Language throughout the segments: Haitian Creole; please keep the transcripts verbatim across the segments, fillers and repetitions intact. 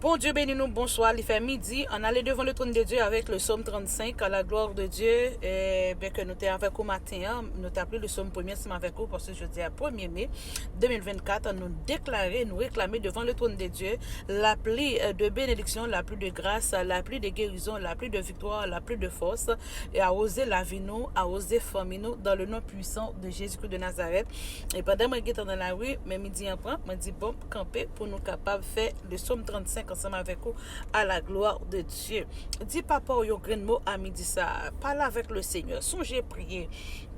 Bondye beni nou, bonswa, li fè midi. Ann ale devan le trône de Dieu avec le psaume trente-cinq, à la gloire de Dieu. E, byen ke nou te avèk ou maten an, nou t ap li le psaume premye ansanm avèk ou, paske jodi a premye me de mil vennkat, nou deklare, nou reklame devan le trône de Dieu la pluie, euh, de bénédiction, la pluie de grâce, la pluie de guérison, la pluie de victoire, la pluie de force, e awoze lavi nou, awoze fanmi nou, dans le nom puissant de Jésus-Christ de Nazareth. E pandan mwen gentan nan lari, men midi an pran, mwen di bon, kanpe pou nou kapab fè le psaume trente-cinq ansanm avèk ou, à la gloire de Dieu. Di papa w yon grenn mo a midi sa a. Pale avèk le Seigneur. Sonje priye.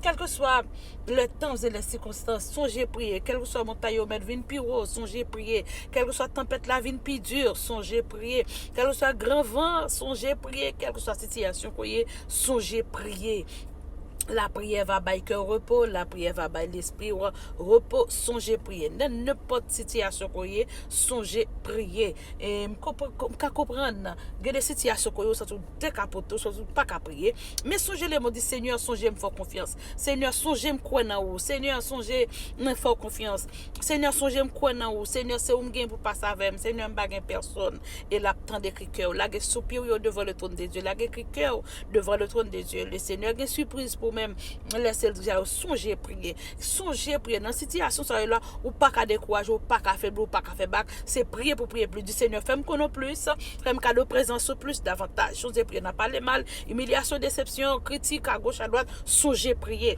Kèlkeswa le temps et les circonstances, sonje priye. Kèlkeswa montay yo mèt vin pi wo, sonje priye. Kèlkeswa tanpèt la vin pi di, sonje priye. Kèlkeswa gran van, sonje priye. Kèlkeswa sitiyasyon ke w ye, sonje priye. Lapriyè va bay kè w repo, lapriyè va bay lespri w repo. Sonje priye. Nan nenpòt sitiyasyon ke w ye, sonje priye. E m konpran, m ka konprann, gen de sitiyasyon ke w ye, w santi w dekapote, w santi w pa ka priye. Men sonje le mo di, Senyè, sonje m fè w konfyans. Senyè, sonje m kwè nan ou. Senyè, sonje mwen fè w konfyans. Senyè, sonje m kwè nan ou. Senyè, se ou m gen pou pase avè m. Senyè, m pa gen pèsòn. E l ap tande kri kè w. Lage soupi w yo devan le trône de Dieu. Lage kri kè w devan le trône de Dieu. Le Senyè gen sipriz pou ou menm. Lè se l di sa yo, sonje priye. Sonje priye. Nan sitiyasyon sa yo la, ou pa ka dekouraje, ou pa ka febli, ou pa ka fè bak. Se priye pou priye plis. Di, Senyè, fè m konnen w plis. Fè m kado prezans ou plis, davantaj. Sonje priye nan pale mal, imilyasyon, desepsyon, kritik, agoch, adwat. Sonje priye.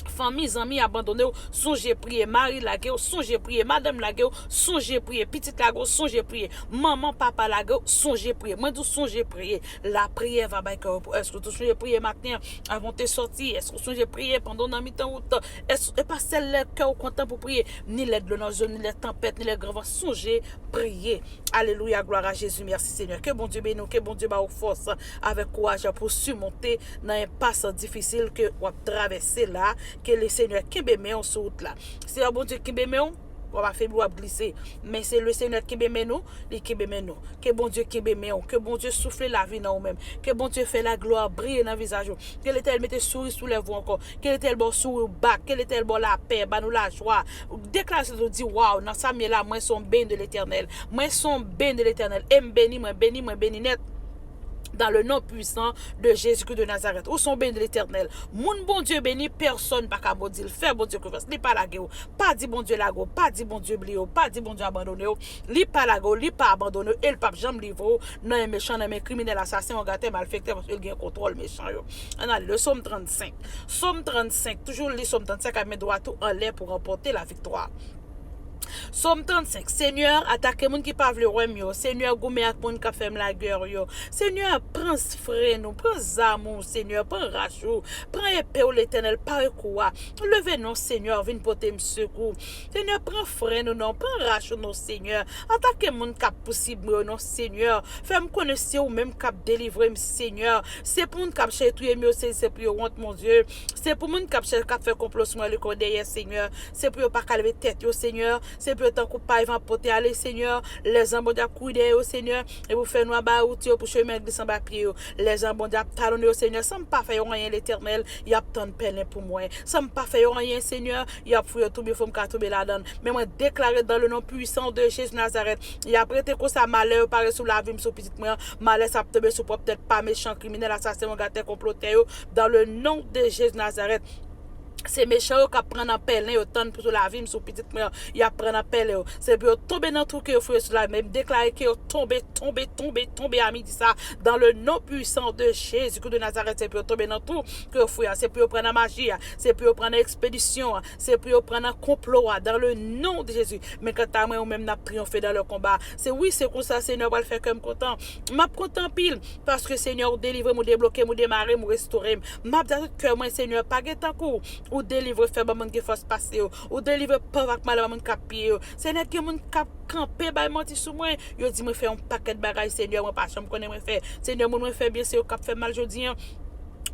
Fanmi, zanmi abandone w, sonje priye. Mari lage w, sonje priye. Madanm lage w, sonje priye. Pitit lage w, sonje priye. Manman, papa lage w, sonje priye. Mwen di w, sonje priye. Lapriyè va bay kè w repo. Èske w te sonje priye maten an, avan w te sòti? Èske w sonje priye pandan w nan mitan wout? Èske, e pa sèl lè kè w kontan pou priye, ni lè dlo nan zye w, ni lè tanpèt, ni lè gran van, sonje priye. Alelouya, glwa a Jezi, mèsi Senyè. Ke Bondye beni w, ke Bondye ba w fòs avèk kouraj pou simonte nan enpas difisil ke w ap travèse la. Ke le Senyè kenbe men w sou wout la. Si Bondye kenbe men w, w ap afebli, w ap glise. Men se le Senyè ki kenbe men nou, li kenbe men nou. Ke Bondye kenbe men w, ke Bondye soufle lavi nan ou menm. Ke Bondye fè laglwa briye nan vizaj ou. Ke Letènèl mete souri sou lèv ou ankò. Ke Letènèl ba w souri bak. Ke Letènèl ba w lapè, ba nou lajwa. Deklare sou ou, di, waw, nan sa m ye la, mwen se yon beni de Letènèl. Mwen se yon beni de Letènèl. E m beni, mwen beni, mwen beni nèt. Dans le nom puissant de Jésus-Christ de Nazareth. Ou se yon beni de Letènèl. Moun Bondye beni, pèsòn pa ka modi l. Fè Bondye konfyans. Li pa lage w. Pa di Bondye lage w. Pa di Bondye bliye w. Pa di Bondye abandone w. Li pa lage w. Li pa abandone w. E l p ap janm livre w nan men mechan, nan men kriminèl, asasen, angatè, malfektè, paske l gen kontwòl mechan yo. Ann ale, le Sòm trannsenk. Sòm trannsenk. Toujou li Sòm trannsenk ak men dwat ou anlè pou ranpòte laviktwa. Sòm trannsenk. Senyè, atake moun ki pa vle wè m yo. Senyè, goumen ak moun k ap fè m lagè yo. Senyè, pran fren ou, pran zam ou, Senyè, pran rach ou, pran epe w, Letènèl, pare kou a. Leve non, Senyè, vin pote m sekou. Senyè, pran fren ou non, pran rach ou non, Senyè. Atake moun k ap pousib mwen yo non, Senyè. Fè m konnen se ou menm k ap delivre m, Senyè. Se pou moun k ap chèche touye m yo, se, se pou yo wont, Bondye. Se pou moun k ap chèche, k ap fè konplo sou mwen, lekò dèyè, Senyè. Se pou yo pa ka leve tèt yo, Senyè. Se pou yo tankou pay van pote ale, Senyè. Lèzanj Bondye ap kouri dèyè yo, Senyè. E pou fè nwa ba wout yo, pou chemen an glise anba pye yo. Lèzanj Bondye ap talonnen yo, Senyè. San m pa fè yo anyen, Letènèl, y ap tann pèlen pou mwen. San m pa fè yo anyen, Senyè, y ap fouye twou byen fon m ka tonbe ladan l. Men mwen deklare dans le nom puissant de Jésus Nazareth, y ap rete konsa, malè yo pare sou lavi m, sou pitit mwen an. Malè sa ap tonbe sou pwòp tèt pa mechan, kriminèl, asasen, wangatè, konplotè yo, dans le nom de Jésus Nazareth. Se mechan yo k ap pran nan pèlen yo, tann pou sou lavi m, sou pitit mwen an, y ap pran nan pèlen yo. Se pou yo tonbe nan twou ke yo fouye sou lavi m. Men m deklare ke yo tonbe, tonbe, tonbe, tonbe a midi sa, dans le nom puissant de Jésus-Christ de Nazareth. Se pou yo tonbe nan twou ke yo fouye a. Se pou yo pran nan maji a. Se pou yo pran nan ekspedisyon an. Se pou yo pran nan konplo a, dans le nom de Jésus. Men kanta mwen, ou menm n ap triyonfe dans le combat. Se wi, se konsa, Senyè, w pral fè kè m kontan. M ap kontan anpil, paske, Senyè, ou delivre m, ou debloke m, ou demare m, ou restore m. M ap di a tout kè mwen, Senyè, pa gen tankou w. Ou delivre, fè ban moun gen fòs pase yo. Ou delivre pòv ak malè ban moun k ap piye yo. Senyè, gen moun k ap kanpe bay manti sou mwen. Yo di mwen fè yon pakèt bagay, Senyè, mwen pa janm konnen mwen fè. Senyè, moun mwen fè byen, se yo k ap fè mal jodi an.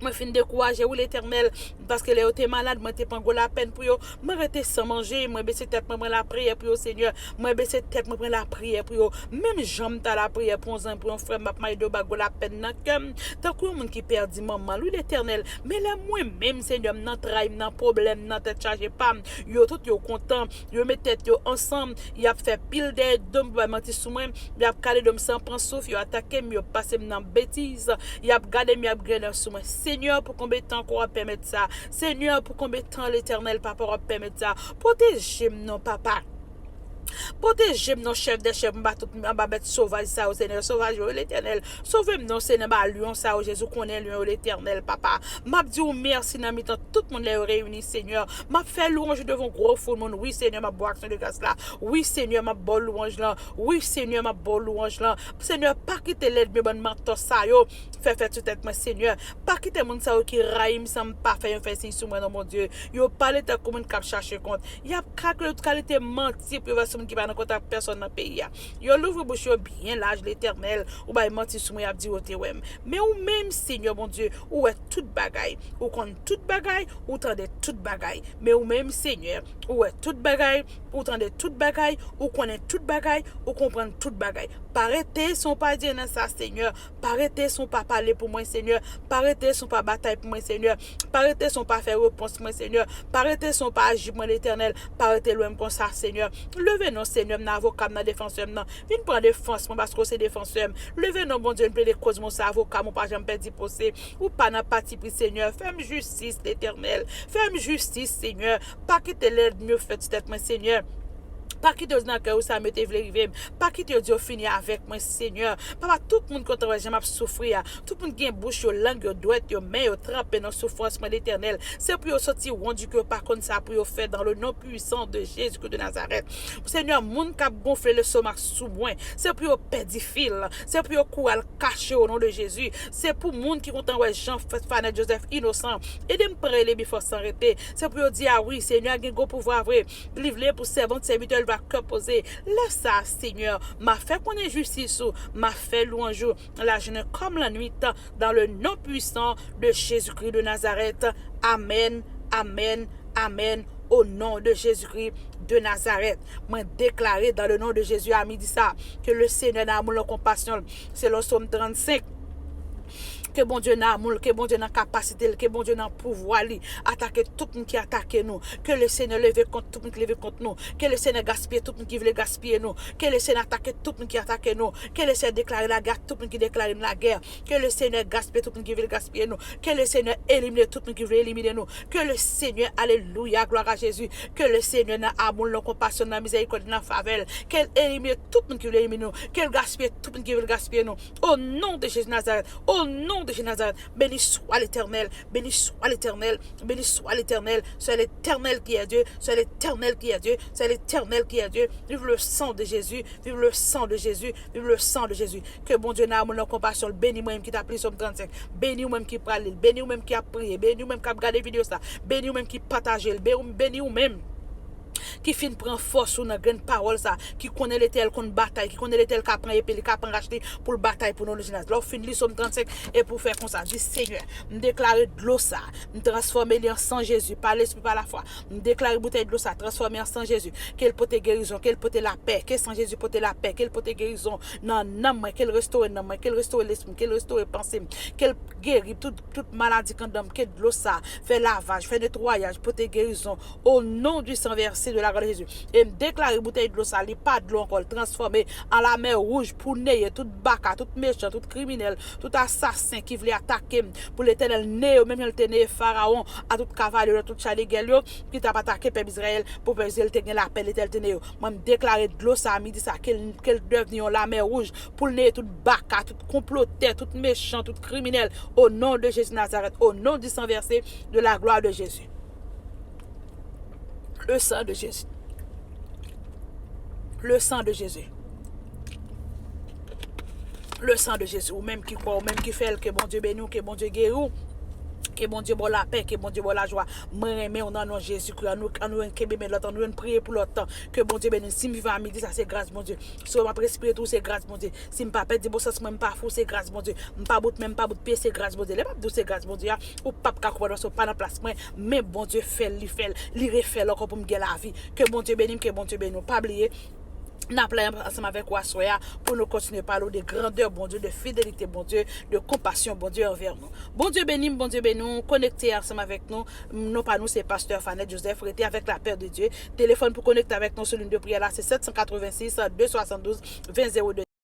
Mwen fin dekouraje, wi, Letènèl, paske lè yo te malad, mwen te pran gwo lapèn pou yo. Mwen rete san manje, mwen bese tèt mwen, pran lapriyè pou yo, Senyè. Mwen bese tèt mwen, pran lapriyè pou yo. Menm jan m ta lapriyè pou yon zanmi, pou yon frè m, m ap mache do ba gwo lapèn nan kè m. Tankou yon moun ki pèdi manman l, wi, Letènèl. Men lè mwen menm, Senyè, m nan tray, m nan pwoblèm, m nan tèt chaje pa m, yo tout yo kontan, yo met tèt yo ansanm, y ap fè pil dèyè do m pou bay manti sou mwen, y ap kale do m san pran souf, yo atake m, yo pase m nan betiz, y ap gade m, y ap grennen sou mwen. Senyè, pou konbyen tan ankò w ap pèmèt sa? Senyè, pou konbyen tan, Letènèl, papa, w ap pèmèt sa? Pwoteje m non, papa. Pwoteje m non, chèf dè chèf, anba tout, anba bèt sovaj sa yo, Senyè, sovaj yo, Letènèl. Sove m non, Senyè, anba lyon sa yo, Jezi, ou konnen lyon yo, Letènèl, papa. M ap di w mèsi nan mitan tout moun lè yo reyini, Senyè. M ap fè lwanj ou devan gwo foul moun. Wi, Senyè, m ap ba w aksyon de gras la. Wi, Senyè, m ap ba w lwanj lan. Wi, Senyè, m ap ba w lwanj lan. Senyè, pa kite lènmi yo, bann mantò sa yo, fè fèt sou tèt mwen, Senyè. Pa kite moun sa yo ki rayi m san m pa fè yo fè siy sou mwen non, Bondye. Yo pale tankou moun k ap chache kont. Y ap kalkile tout kalite manti pou yo fè sou moun ki pa nan kontak pèsòn nan peyi a. Yo louvri bouch yo byen laj, Letènèl. Ou bay manti sou mwen, y ap di yo te wè m. Men ou menm, Senyè Bondye, ou wè tout bagay. Ou konn tout bagay, ou tande tout bagay. Men ou menm, Senyè, ou wè tout bagay, ou tande tout bagay, ou konnen tout bagay, ou konprann tout bagay. Pa rete san w pa di anyen nan sa, Senyè. Pa rete san w pa pale pou mwen, Senyè. Pa rete san w pa batay pou mwen, Senyè. Pa rete san w pa fè repons mwen, Senyè. Pa rete san w pa aji pou mwen, Letènèl. Pa rete lwen m konsa, Senyè. Leve non, Senyè, m nan avoka m, nan defansè m nan. Vin pran defans mwen, paske w se defansè m. Leve non, Bondye, vin plede koz mwen, w se avoka m, ou pa janm pèdi pwose. Ou pa nan patipri, Senyè. Fè m jistis, Letènèl. Fè m jistis, Senyè. Pa kite lènmi yo fèt sou tèt mwen, Senyè. Pa kite yo di nan kè yo sa yo te vle rive m. Pa kite yo di yo fini avèk mwen, Senyè. Papa, tout moun kontan wè jan m ap soufri a. Tout moun gen bouch yo, lang yo, dwèt yo, men yo tranpe nan soufrans mwen, Letènèl. Se pou yo soti wondi ke yo pa konn sa pou yo fè dans le nom puissant de Jésus-Christ de Nazareth. Senyè, moun k ap gonfle lestomak sou mwen, se pou yo pèdi fil, se pou yo kouri al kache o non de Jezi. Se pou moun ki kontan wè jan Fanette Joseph inosan, ede m pran Elby Fò san rete. Se pou yo di, a wi, Senyè gen gwo pouvwa vre. Li vle pou sèvant, sèvitè l va kè poze. Lè sa, Senyè, m a fè konnen jistis ou, m a fè lwanj ou, lajounen kòm lannwit, dans le nom puissant de Jésus-Christ de Nazareth. Amèn, amèn, amèn. Au nom de Jésus-Christ de Nazareth. Mwen deklare dans le nom de Jésus a midi sa, ke le Senyè nan amou l, nan konpasyon l, selon Sòm trannsenk, ke Bondye nan amou l, ke Bondye nan kapasite l, ke Bondye nan pouvwa li, atake tout moun ki atake nou. Ke le Senyè leve kont tout moun ki leve kont nou. Ke le Senyè gaspiye tout moun ki vle gaspiye nou. Ke le Senyè atake tout moun ki atake nou. Ke le Senyè deklare lagè a tout moun ki deklare n lagè. Ke le Senyè gaspiye tout moun ki vle gaspiye nou. Ke le Senyè elimine tout moun ki vle elimine nou. Ke le Senyè, alelouya, glwa a Jezi. Ke le Senyè nan amou l, nan konpasyon l, nan mizèrikòd li, nan favè l, ke l elimine tout moun ki vle elimine nou. Ke l gaspiye tout moun ki vle gaspiye nou. Au nom de Jésus Nazareth. Au nom de Jésus Nazareth. Béni soit l'Éternel. Béni soit l'Éternel. Béni soit l'Éternel. C'est l'Éternel qui est Dieu. C'est l'Éternel qui est Dieu. C'est l'Éternel qui est Dieu. Vive le sang de Jésus. Vive le sang de Jésus. Vive le sang de Jésus. Ke Bondye nan amou l, nan konpasyon l, beni mwen menm ki t ap li Sòm trannsenk. Beni ou menm ki pral li l. Beni ou menm ki ap priye. Beni ou menm k ap gade videyo sa. Beni ou menm ki pataje l. Beni ou menm ki fin pran fòs ou nan grenn pawòl sa, ki konnen Letènèl konn batay, ki konnen Letènèl ka pran epe li, ka pran rach li pou l batay pou non de Jezi. Lè w fin li Sòm trannsenk e pou w fè konsa, di, Senyè, m deklare dlo sa, m transfòme li an san Jezi, pa lespri, pa lafwa. M deklare boutèy dlo sa transfòme an san Jezi, ke l pote gerizon, ke l pote lapè, ke san Jezi pote lapè, ke l pote gerizon nan nanm mwen, ke l restore nanm mwen, ke l restore lespri m, ke l restore panse m, ke l geri tout, tout maladi k anndan m, ke dlo sa fè lavaj, fè netwayaj, pote gerizon, au nom du sang versé de la gloire de Jésus. E m deklare boutèy dlo sa, li pa dlo ankò, l transfòme an lamè wouj pou neye tout baka, tout mechan, tout kriminèl, tout asasen ki vle atake m, pou Letènèl neye yo, menm jan l te neye Farawon a tout kavalye yo, tout cha de gè l yo, ki t ap atake pèp Izrayèl, pou pèp Izrayèl te gen lapè, Letènèl te neye yo. Mwen, m deklare dlo sa a midi sa, ke l, ke l devni yon lamè wouj, pou l neye tout baka, tout konplotè, tout mechan, tout kriminèl, au nom de Jésus Nazareth, au nom du sang versé, de la gloire de Jésus. Le sang de Jésus. Le sang de Jésus. Le sang de Jésus. Ou menm ki kwè, ou menm ki fè l, ke Bondye beni w, ke Bondye geri w. Ke Bondye ba w lapè, ke Bondye ba w lajwa. Mwen renmen w nan non Jezikri. Ann nou, ann nou youn kenbe men lòt, ann nou youn priye pou lòt. Ke Bondye beni n. Si m vivan a midi, sa se gras Bondye. Si w m ap respire tou, se gras Bondye. Si m pa pèdi bon sans mwen, m pa fou, se gras Bondye. M pa bout men, m pa bout pye, se gras Bondye. Lè m ap di w se gras Bondye a, ou p ap ka konprann paske w pa nan plas mwen. Men Bondye fè l, li fè l, li refè l ankò pou m gen lavi. Ke Bondye beni m, ke Bondye beni w. Pa bliye, n ap la ansanm avèk ou aswè a pou nou kontinye pale w de grandè Bondye, de fidelite Bondye, de konpasyon Bondye anvè nou. Bondye beni m, Bondye beni w. Konekte ansanm avèk nou. Non pa nou se Pastè Fanette Joseph. Rete avèk lapè de Dye. Telefòn pou konekte avèk nou sou liy de priyè la se sèt san katrevensis, de swasanndouz, ven zewo de.